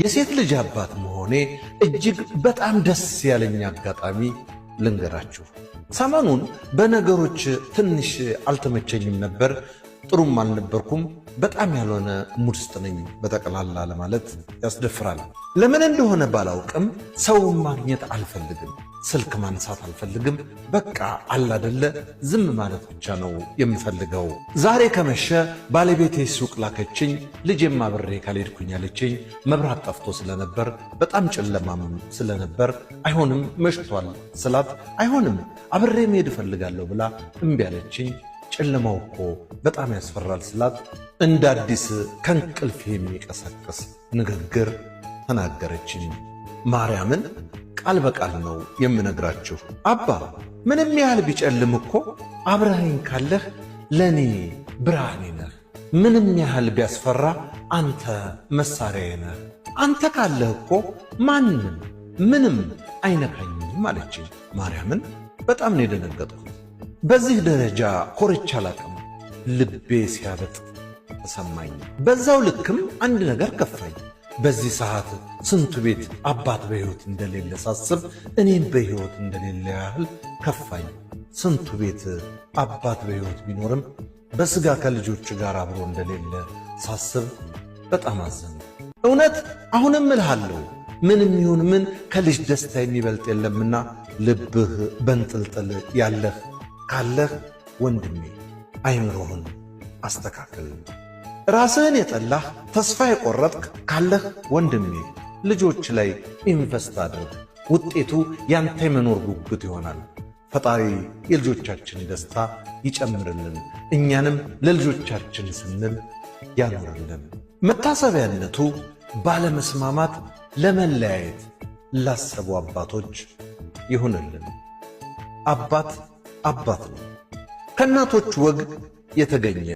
የሴት ልጅ አባት መሆኔ እጅግ በጣም ደስ ያለኝ አጋጣሚ ልንገራችሁ። ሰሞኑን በነገሮች ትንሽ አልተመቸኝም ነበር፣ ጥሩም አልነበርኩም። በጣም ያልሆነ mood ውስጥ ነኝ በጠቅላላ ለማለት ያስደፍራል። ለምን እንደሆነ ባላውቅም ሰውን ማግኘት አልፈልግም፣ ስልክ ማንሳት አልፈልግም። በቃ አላደለ ዝም ማለት ብቻ ነው የምፈልገው። ዛሬ ከመሸ ባለቤቴ ሱቅ ላከችኝ። ልጄም አብሬ ካልሄድኩኝ አለችኝ። መብራት ጠፍቶ ስለነበር፣ በጣም ጨለማም ስለነበር፣ አይሆንም መሽቷል ስላት፣ አይሆንም አብሬ መሄድ እፈልጋለሁ ብላ እምቢ አለችኝ። ጨለማው እኮ በጣም ያስፈራል ስላት፣ እንደ አዲስ ከእንቅልፍ የሚቀሰቅስ ንግግር ተናገረችኝ። ማርያምን ቃል በቃል ነው የምነግራችሁ። አባ፣ ምንም ያህል ቢጨልም እኮ አብረኸኝ ካለህ ለእኔ ብርሃኔ ነህ። ምንም ያህል ቢያስፈራ አንተ መሳሪያዬ ነህ። አንተ ካለህ እኮ ማንም ምንም አይነካኝም አለችኝ። ማርያምን በጣም ነው የደነገጥኩት። በዚህ ደረጃ ኮርቻ አላቅም። ልቤ ሲያበጥ ተሰማኝ። በዛው ልክም አንድ ነገር ከፋኝ። በዚህ ሰዓት ስንቱ ቤት አባት በሕይወት እንደሌለ ሳስብ እኔም በሕይወት እንደሌለ ያህል ከፋኝ። ስንቱ ቤት አባት በሕይወት ቢኖርም በሥጋ ከልጆች ጋር አብሮ እንደሌለ ሳስብ በጣም አዘንኩ። እውነት አሁንም እልሃለሁ፣ ምንም ይሁን ምን ከልጅ ደስታ የሚበልጥ የለምና ልብህ በንጥልጥል ያለህ ካለህ ወንድሜ አይምሮህን አስተካክል። ራስህን የጠላህ፣ ተስፋ የቆረጥክ ካለህ ወንድሜ ልጆች ላይ invest አድርግ። ውጤቱ ያንተ የመኖር ጉጉት ይሆናል። ፈጣሪ የልጆቻችን ደስታ ይጨምርልን፣ እኛንም ለልጆቻችን ስንል ያኖርልን። መታሰቢያነቱ ባለመስማማት ለመለያየት ላሰቡ አባቶች ይሁንልን። አባት አባት ነው። ከእናቶች ወግ የተገኘ።